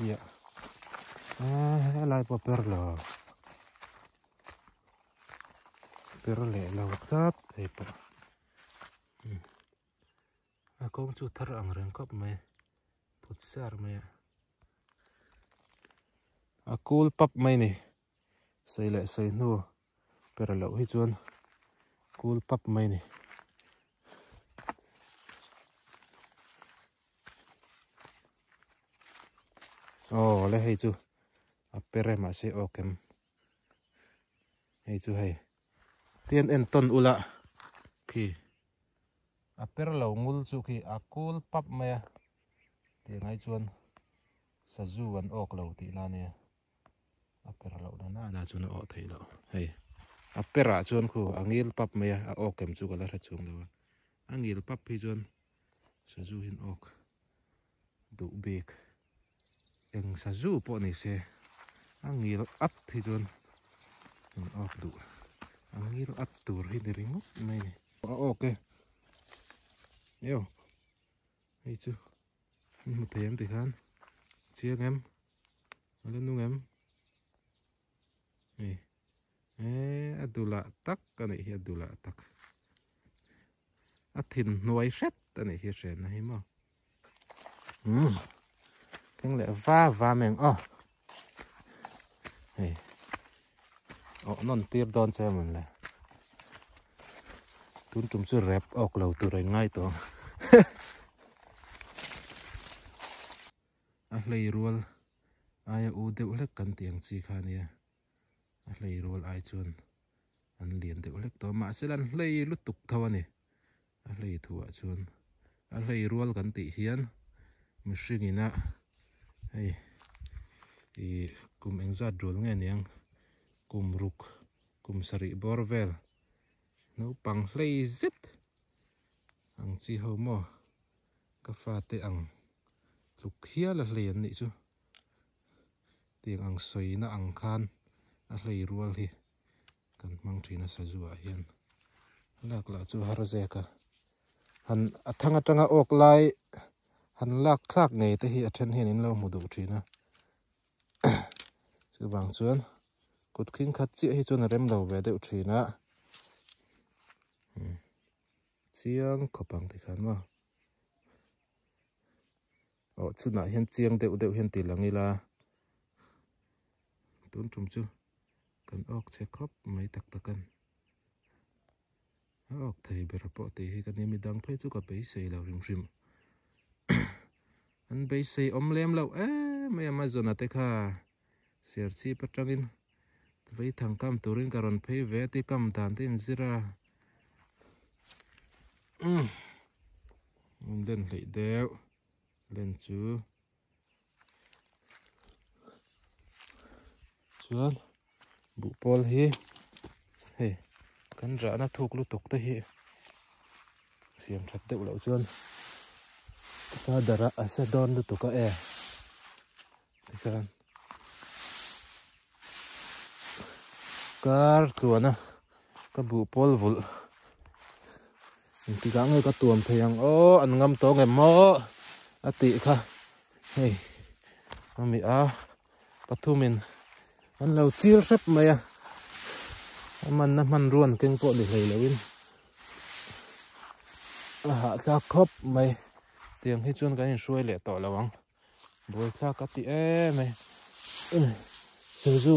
Ia. Eh, helai pawh per lo. Per leh lo tlat hei pawh. Hmm. A kawng chu thar ang reng khawp mai. Phut sar mai a. A cool pap mai ni. Sei leh sei hnu per loh hi chuan kul pap mai a ni. Aw le hei chu a per e mahse aw kem hei chu hei tian en tawn ula khi a per lo ngul chu khi a kul pap mai a tiang ai chuan sazu an awk lo tihna a nia. A per loh na nana chuan a awh theih loh hei a perah chuan khu a ngil pap mai a a awk em chu ka la hre chhung lo a a ngil pap hi chuan sazu hian awk duh bik eng sazu pawh ni se a ngil at hi chuan an awk duh a ngil at tur hi ni ringawt mai a ni a awk e eo hei chu hmu thei em tikhan chiang em. A la nung em? Hei eh a dulah tak a nih hi a dulah tak a thin hnuai hret a nih hi hrenna hi maw umm keng leh va va mai ang aw hei awh nawn tir dawn che mawn le tun tum chu rep awk lo tur a inngai tawh ang. A hlei rual aia u deuh hlek kan tih ang chi kha ania, a hlei rual ai chuan an lian deuh hlek tawh a, mahse an hlei lutuk tho a ni, a hlei thuah chuan a hlei rual kan tih hian mihring ina hei ih kum engzat rual nge niang kum ruk kum sarih bawr vel naupang hlei zet ang chi ho maw. Ka fate ang tluk hial a hlei an nih chu. Tiang ang sawina ang khan a hlei rual hi kan hmang thin a sazu ah hian. Lak lah chu har zek a. Han a thang atanga awk lai han lak thlak ngei te hi a then hian in lo hmu duh thin a. Chuvang chuan kut khing khat chiah hi chuan a rem lo ve deuh thin a. Chiang khawp ang tikhan maw. Aw chunah hian chiang deuh deuh hian ti lang ila tun tum chu kan awk che khawp mai tak tak an a awk thei ber pawh tih hi ka ni midang phei chu ka beisei lo hrim hrim an beisei awm lem loh em em a zawna te kha serchhip atangin Vaithang kam turin ka rawn phei ve a ti kam dan te in zir a umm len hleih deuh len chu chuan buhpawl hi hei kan rahna thuk lutuk te hi siam that deuh loh chuan father a a sa dawn lutuk a e. Tikhan kar tluana ka buh pawl vulh engtikah nge ka tuam thei ang aw an ngam tawng em maw a tih kha hei ami a pathumin an lo chil hrep mai a a manna hmanrua an keng pawh ni hlei loin a hahthlak khawp mai tiang hi chuan kan inhruai leh tawh lo ang. Buaithlak a ti em e. Sazu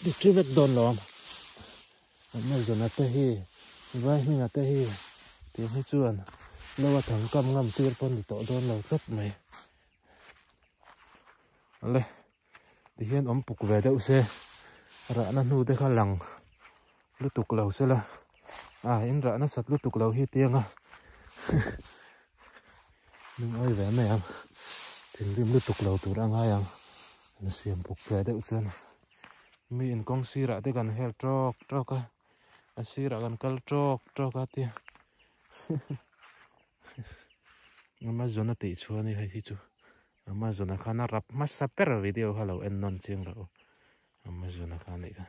ti thi vek dawn lo ang. Amazon a te hi, vai hming a te hi tih hi chuan lo a thang kam ngam tir pawh ni tawh dawn lo tlat mai. Ale ti hian awm puk ve deuh se rahna hnu te kha lang. Lutuk lo sela a in rah nasat lutuk lo hi tiang a lungawi ve mai ang thinrim lutuk lo tur a ngai ang an siam bawk ve deuh chuan mi in kawng sirah te kan hel tawk tawk a a sirah kan kal tawk tawk a tia Amazon a tih chuan hei hi chu Amazon a khan a rap hmasa ber video kha lo en nawn chiang rawh u. Amazon a kha anih kha.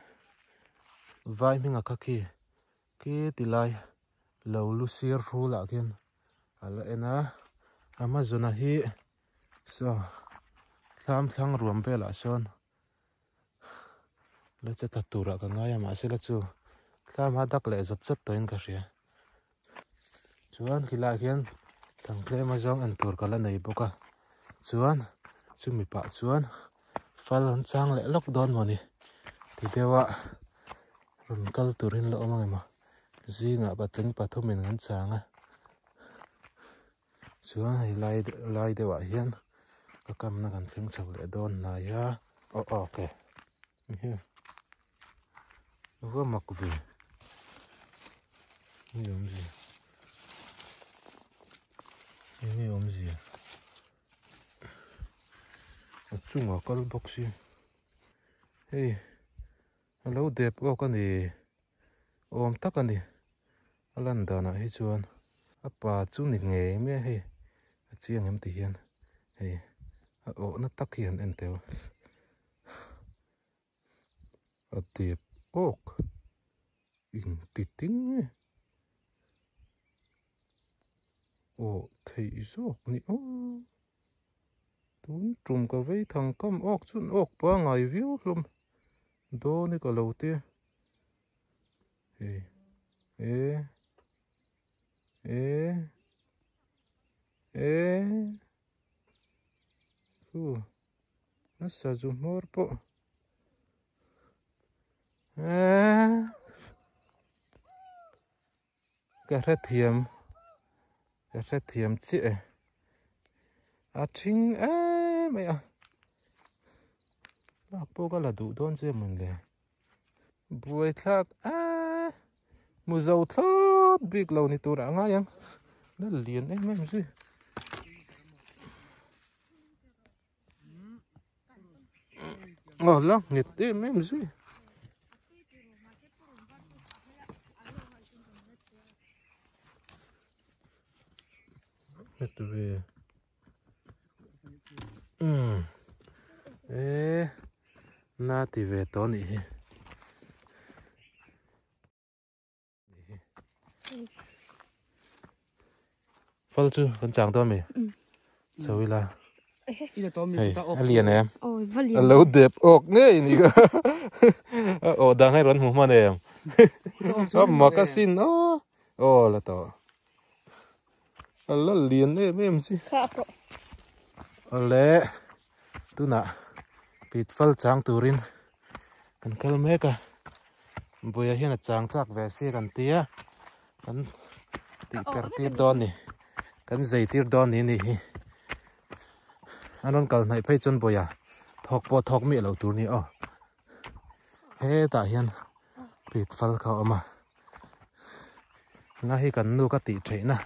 Vai hming a kha khi khi ti lai lo lu sir hrul ah khian a la en a Amazon a hi saw thlam thlang ruam velah sawn la che tla tur ah ka ngai a mahse la chu thlam a dak leh zawt zawt tawhin ka hria chuan khilaiah khian thangtlem a zawng en tur ka la nei bawk a chuan chumi pah chuan fal an chang leh lawk dawn mawni ti deuh a rawn kal turin la awm ang emaw zingah patling pathumin an chang a chuan hei lai lai deuhah hian ka kamna kan thleng chho leh dawn hnai a aw aw okay Va mak ve nge awmzia enge awmzia a chungah kal bawk si hei a lo dep awk a ni awm tak a ni a lan danah hi chuan a pa chu ni ngei mai a hei a chiang em ti hian hei a awhna tak hi an en tel. A dep awk engti tin nge aw theih zawk ni aw tun tum ka vei thang kam awk chuan awk pangai viau hlawm dawn i ka lo ti hei e e e hu. A sazu hmawr pawh eee ka hrethiam ka hrethiam chiah e a thing em mai a lak pawh ka la duh dawn che mawn le buai thlak eee hmu zo thlawt bik lo ni tur ah a ngai ang la lian em em zui. Aw la nghet em em zui nghet ve um e na ti ve tawh anih hi. Fal chu kan chang dawn mi chho ila hei a lian em a lo dep awk ngei ni ka a aw dang hei rawn hmu hman em a mak asin aw aw la tawh a la lian em em si awle tunah pit fal chang turin kan kal mek a. Buia hian a chang chak ve si kan tia kan tih per tir dawn ni kan zei tir dawn ni ni hi an rawn kal hnaih phei chuan buia thawk pawh thawk miah lo tur ni aw hetah hian pit fal kha a awm a na hi kan nu ka tih theihna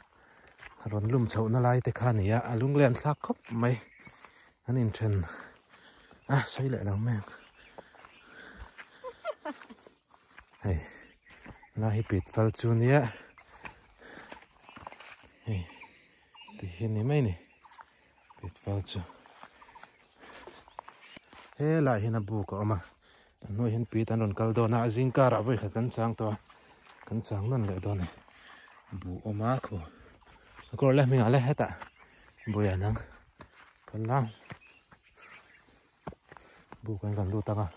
rawn lum chhohna lai te kha a ni a a lunglen thlak khawp mai an inthen a sawi leh lo mai ang hei la hi pit fal chu nia hei ti hi ni mai ni pit fal chu he lai hian a buk a awm a a hnuai hian pit an rawn kal dawn a a zing karah vawi khat kan chang tawh a kan chang nawn leh dawn a ni buh awm a khu a kawr le hmingah le hetah buai an ang. Kan lang buk an kan lut ang a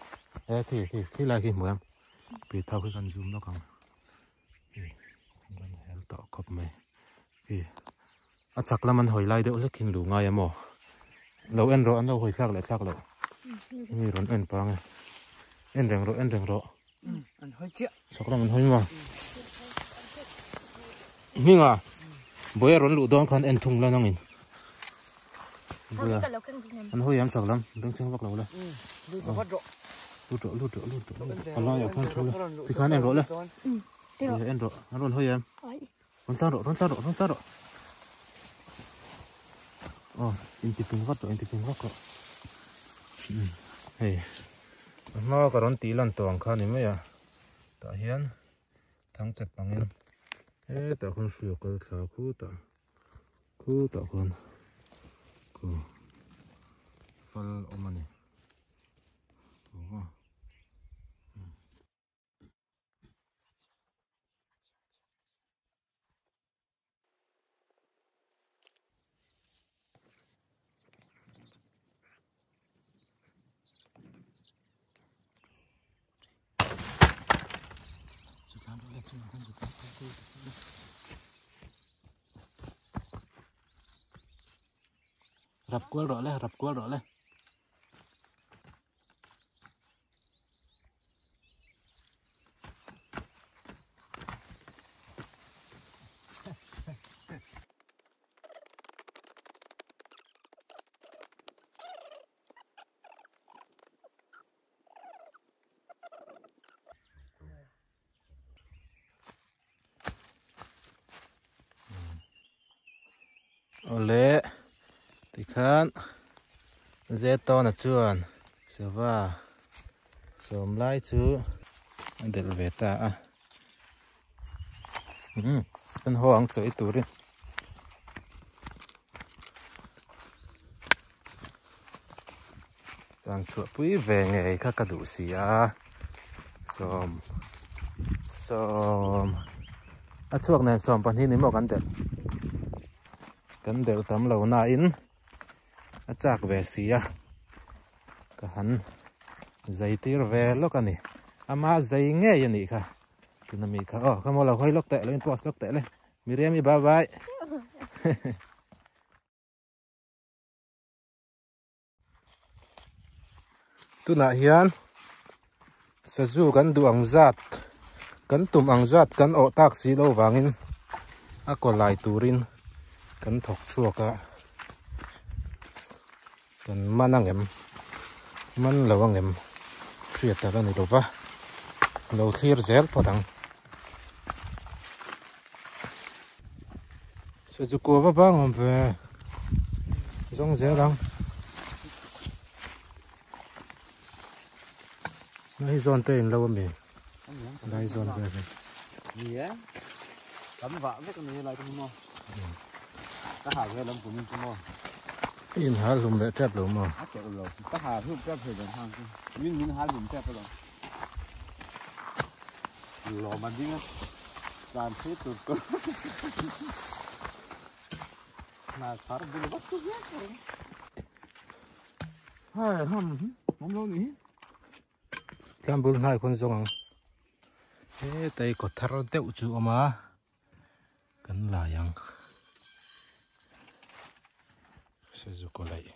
e khi khi khi lai khi hmu em pi thau khi kan zoom lawk ang kan hel tawh khawp mai khi a chak lam an hawi lai deuh hlek khin lu ngai em aw lo en rawh an lo hawi thlak leh thlak loh mi rawn en pang e en reng rawh en reng rawh an hawi chiah chak lam an hawi maw hminga buai a rawn luh dawn khan en thung la nangin buai an hawi am chak lam beng chheng vak lo la Lut rawh lut rawh lut rawh a laiah khan thu la tikhan en rawh le en rawh an rawn hawi em rawn tlan rawh rawn tlan rawh rawn tlan rawh aw intiping vat rawh intiping vak rawh hei a hma ka rawn tih lan tawh ang kha ni mai a tah hian thangchep angin hetah khawn hriau kal thla khutah khutah khawn khu fal awm a ni. Rap kual rawh le rap kual rawh le. Awle tikhan Zetawna chuan sava sawm lai chu a delh ve ta a umm kan haw ang chawi turin. Chuan chhuahpui ve ngei kha ka duh si a, sawm sawm a chhuak nen sawm pahnih ni maw kan delh kan delh tam lo nain a chak ve si a ka han zai tir ve lawk a ni ama zai ngei a nih kha tuna mi kha aw kha maw lo hawi lawk teh lo in post lawk teh le Miriam-i bye bye. Tunah hian sazu kan duh ang zat kan tum ang zat kan awh tak si lo vangin a kaw lai turin kan thawk chhuak a kan man ang em man lo ang em hriat a la ni lo va lo thlir zel phawt ang. Sazu kua va vang awm ve zawng zel ang lai zawn te in lo ami lai zawn ve ve ni e kan vah vek ani lai chu maw ka ha ve lam kum in chu maw in hal hlum leh tep lo maw a teuh lo ka ha hlum tep thei dan hang chu min min hal hlum tep alawm Lawm a ding a, tlan phei tur ka hna thar bul vak chu viau ka ring. Hai ham awm lo ni hi. Tlan bul hnai khawn zawng ang. Hetai kaw thar deuh chu awm a, kan lai ang. Sazu kaw laih.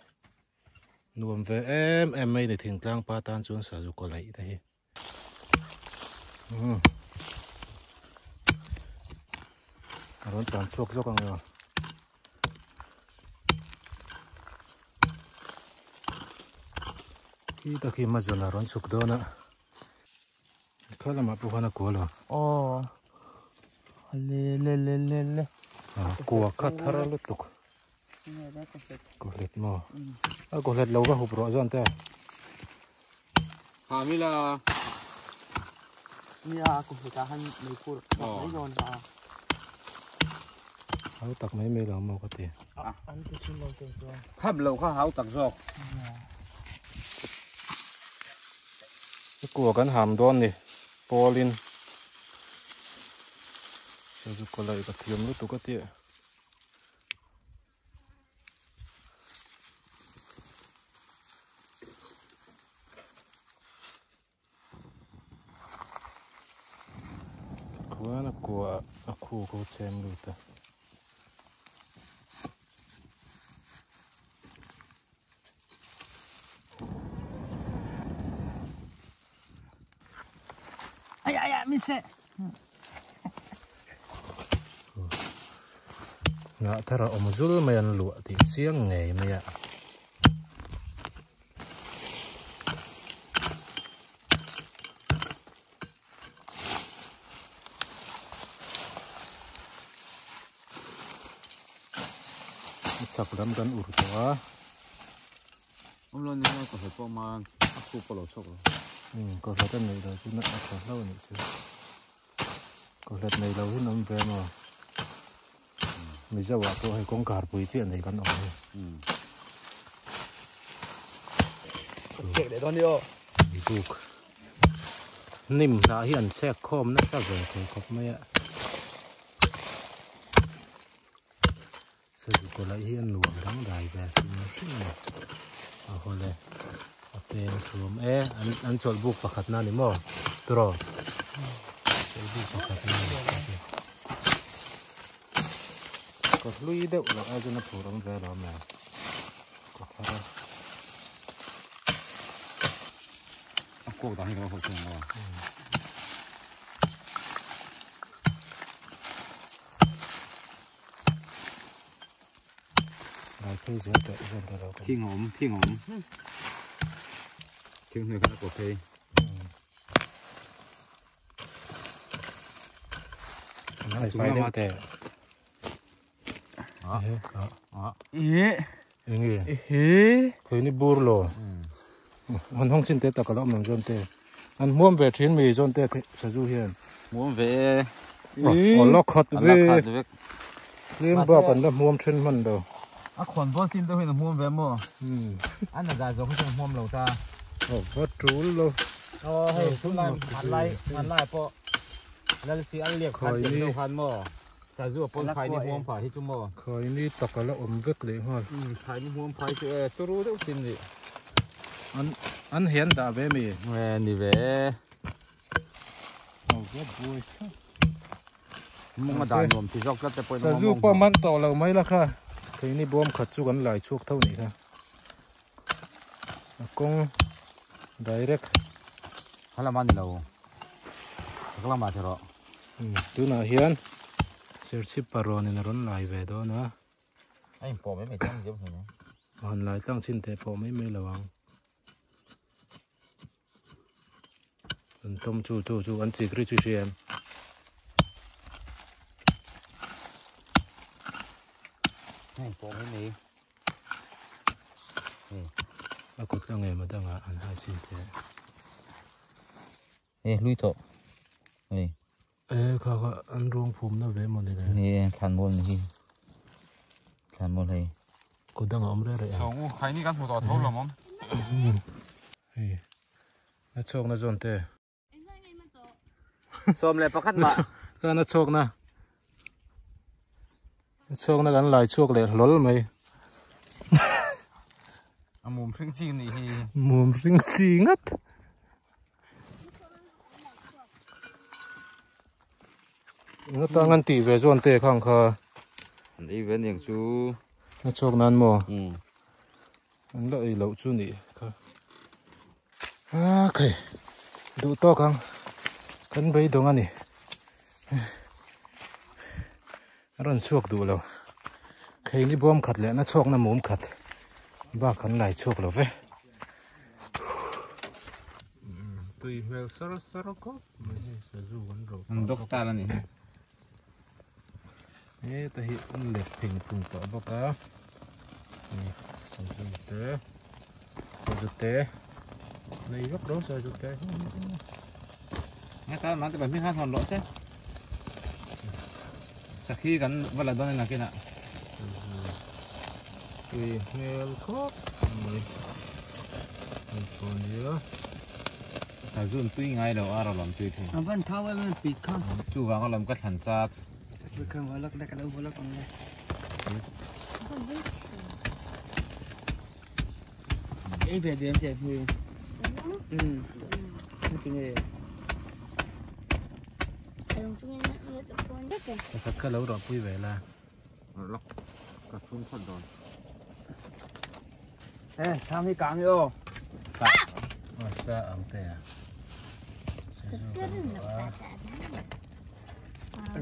Nuam ve em em mai ni thingtlang pa tan chuan sazu kaw laih te hi. Umm a rawn tlan chhuak zawk ang emaw khi tak hi hma zawn a rawn chhuk dawn a kha lamah pawh khan a kual a aw le le le le le a kua kha thar lutuk Kawhlet maw? A kawhlet lo va hup rawh chuan te. Ha mila. Nia kawhlet ah han mei phur mai dawn ta. Hau tak mai mai lo maw ka ti. An ti thin lo te chuan. Khap lo kha hau tak zawk. Kua kan ham dawn ni pawlin. Sazu kawlai ka thiam lutuk a tih. Khuan a kua a khu ko chem lut a. Ai ai ai min seh. Ngah thar a awm zul mai an luah tih chiang ngei mai a. Chhak lam kan ur tawh a. Awm lo ni lai ka hre pawh ma a khup a lo chhuak lo. Umm ka hlat a neih loh chu a tha hlauh a nih chu. Ka hlat nei lo hi an awm ve maw? Mizo ah pawh hei kawngkhar pui chiah nei kan awm hi. Chek leh dawn ni aw. Buk. Hnim hnah hi an chhek khawm nasa ve thei khawp mai a. Sazu kawlaih hi a nuam dangdai ve hrim hrim a ni. A hawle a peng thuam e an an chawlh buk pakhat na ni maw turaw chawlh buk pakhat na ni ka hlui deuh loh ai chuan a phur awm ve lo mai ka thar a. A kuak dan hi ka lo hawlh thei ang aw. Thing a awm, thing a awm. Thing hnuai khan a kawp phei. Chung lama te. Enge. Khoi ni bur lo. Han hawng chin te tak ala awm ang zawn te. An hmuam ve thin mi zawn te sazu hian. Hmuam ve e. A la khat ve. Tlem bak an la hmuam then hman lo. A khawn bawl chin deuh hian a hmuam ve maw? A na zai zawk hi chuan a hmuam lo ta. A va tul lo. Aw hei tunlai hmanlai hmanlai pawh lal chi al liak khan tiang deuh khan maw sazu a pawn phaini hmuam phah hi chu maw. Khaini tak a la awm vek leh nghal. Khaini hmuam phai chu e turu deuh sin nih. An an hian dah ve mi? E ni ve. A va buai thlap. Mawng a dah nuam ti zawk tlat te pawhin a Sazu pawh man tawh lo mai la kha. Keini bawm khat chu kan lai chhuak tho nih kha. A kawng direct. Kha lamah ni lo. Ka lamah che rawh. Tunah hian Serchhip parawn in a rawn lai ve dawn a. A inpawh mai mai tlang zeuh hlawm ang. A han lai tlang chin teh pawh mai mai lo ang. An tawm chu chu chu an chik ri chu hria em. Heng pawh mai mai. A kawt tlang em a dangah an hai chin te. E hlui tawh. Hei. E kha kha an ruang phum na ve maw ni le. Ni e thlan mual ni hi. Thlan mual hei. Kawt dangah awm reh reh em. Chhawng u khai ni kan hmu tawh tho lo mawm. Hei na chhawk na zawn te. 11 mah. Ka na chhawk na. Na chhawk na kan lai chhuak leh hlawl mai. A mum hring chi nih hi. Mum hring chi ngat. Nga tang an tih ve zawn te khang kha. An ei ve aniang chu. Na chhawk nan maw? An la ei loh chu nih kha. A khai duh tawk ang kan beidawng a ni. A rawn chhuak duh lo. Kheini bawm khat leh na chhuakna mum khat bak kan lai chhuak lo ve. Tui hmel sar sar khawp mai hei sazu kan ro. An dog style a ni hi. Heta hi an let pheng phung tawh bawk a ni sazu te sazu te nei vak lo sazu te Heta man te pahnih khan hawn rawh se sakhi kan va la dawn a nakinah tui hmel khawp mai hei pawh nia. Sazu an tui ngai lo a rawlawm tui thei. A van thau em em pit kha. Chuvang a lawm ka thlan chak. Ka valak le ka lo valak ang le. Ei ve diam che hui. Ti nge. Pakhat kha lo rawh pui ve la. Lok ka chhung phawt dawn. Eh, tham hi kang i aw. Masa ang te a.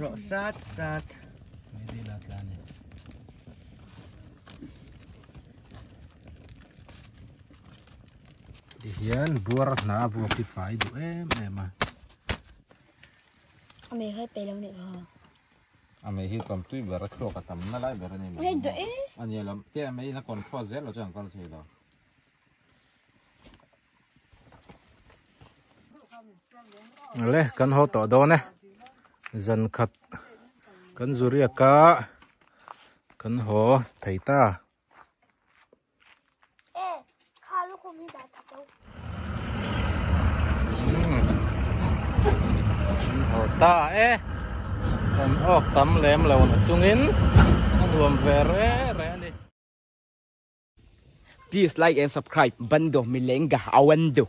Ro sat sat. Maybe la tla ni. Ti hian buar hna vuak hi fai duh em em a. A me hơi pe lo ni kha. A mei hi tam tui ber a chhuak a tam na lai ber a ni mai. Hei dawh e. A nia lam che a mei in a control zel lo chuan an kal thei lo. Le kan haw tawh dawn e. Zan khat kan zu riak a kan haw thei ta. Ta e kan awk tam lem lo na chungin a nuam ve re re a ni. Please like and subscribe bando milenga awando.